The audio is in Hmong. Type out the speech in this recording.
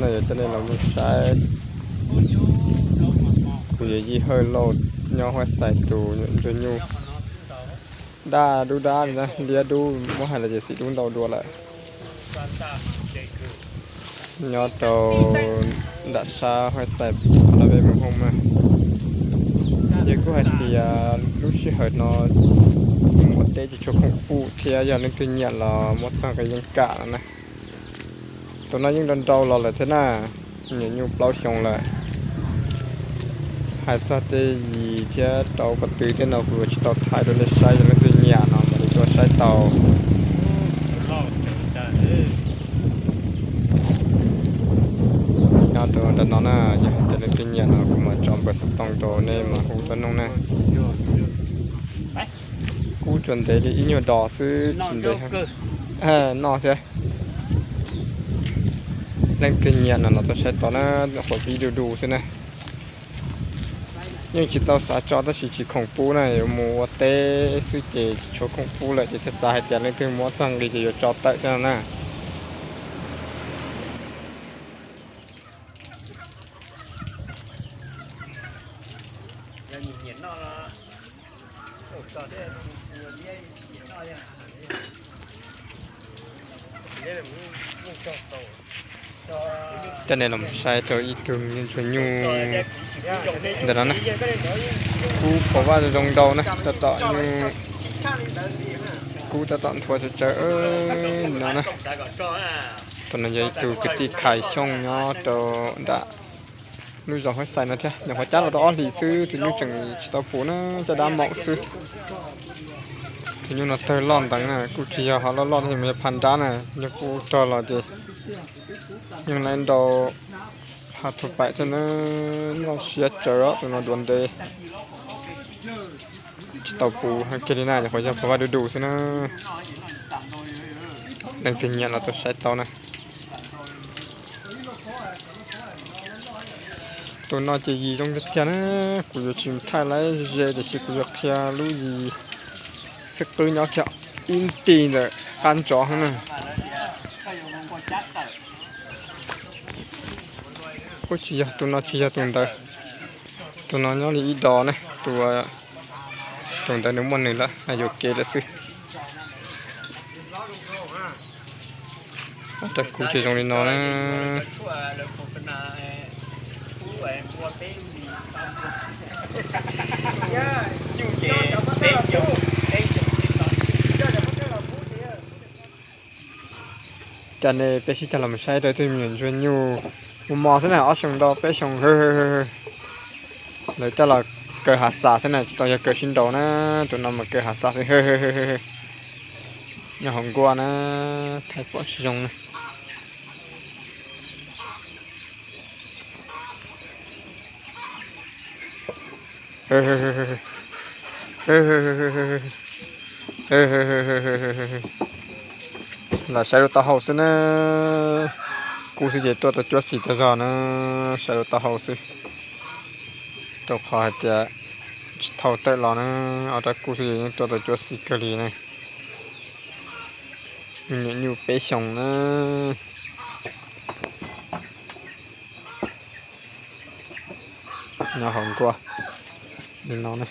Yog coj nej los mus saib kuv yawm yij Hawj Lauj nyob Huab Xais tus nyuam ntsuag nyuj daj dub dab li na, liab dub, muab hais los ces xim dub ntau dua lawm. Nyob rau nram sab Huab Xais, qhov no peb mus hoob na. Yog kuj hais tias lub sij hawm no mus ua teb tsis tshua khoom pub thiab, yog leej twg nyiam los muab txog nqi yeej kam no na. Tus no yeej nrau nrau los lawm thiab na, nyuam nyuj plaub xyoo lawm. Hais txog tej yim thiab rau pob tw tej no kuv yuav tsis tau thaij rau nej saib, yog leej twg nyiam no mam li tuaj saib tau. Nyob rau nram no na, yog hais tias leej twg nyiam no kuv mam tso npawb xov tooj rau nej mam hu tuaj noog na. Kub tsuas ntev li ib nyuag dos xwb tsis ntev noj thiab. Leej twg nyiam no los tuaj saib tau na, qhuav pib du du xwb na. Yeej tsis tau xav tso tab sis tsis khoom pub na, yuav mus ua teb xwb ces tsis tshua khoom pub lawm ces thiaj xav hais tias leej twg muab txog nqi ces yuav tso tawm thiab no na. Coj nej los saib rau ib tug nyuam ntsuag nyuj ntawm no na. Kub phom vaj zoo ntau na, tab tom nyuj, kub tab tom nthuav tsawv tsawv no na. Tus no yog ib tug kwv tij Khais Xyooj nyob rau nram lub zos Huab Xais no thiab, nyuam qhuav cab los tau ob hlis xwb tus nyuj tseem tsis tau puv na, caj dab maum xwb. Tus nyuj no tawg loj nteev na, kuj tsis yog ho loj loj tab sis mas yog pha nrab na, yog kuj rog los ces yeej laib nrau pha thuv paim thiab na, loj siab tsawv os, tus no duav ntev. Tsis tau puv kiag li na, nyuam qhuav yog phom vaj du du xwb na. Leej twg nyiam los tuaj saib tau na. Tus no ces yim zoo tiag tiag na, kuv yuav tsis thaij lawv ze tiam sis kuv yuav qhia lub yim xwb qwb nyob kiag ib nti ntawm qab ntsov na. Ub, tsis yog, tus no tsis yog tus ntawd. Tus no nyob li ib dos ne, tus, tus ntawd nws muaj nws lawm, yuam kev lawm xwb. Ob rab kub ces zoo li no na. Cas ne peb sib tag los saib rau tus me nyuam ntsuag nyuj, mus mos xwb na, ob xyoos ntau peb xyoos. Lawv coj los kaw hav xav xwb na, tsis tau yog kaw sib nraus na, tus no mas kaw hav xav xwb. Nyob hauv nkuaj na, thaij pom tsis zoo na. Lam saib rau taub hau xwb na, kub xwb ces tuaj tau cuab xim tag zog na, saib rau taub hau xwb. Rau qhov hais tias tsis thau tawm los na, ob rab kub xwb ces yeej tuaj tau cuab xim kawg li na. Me nyuam nyuj peb xyoos na. Nyob hauv nkuaj li no ne.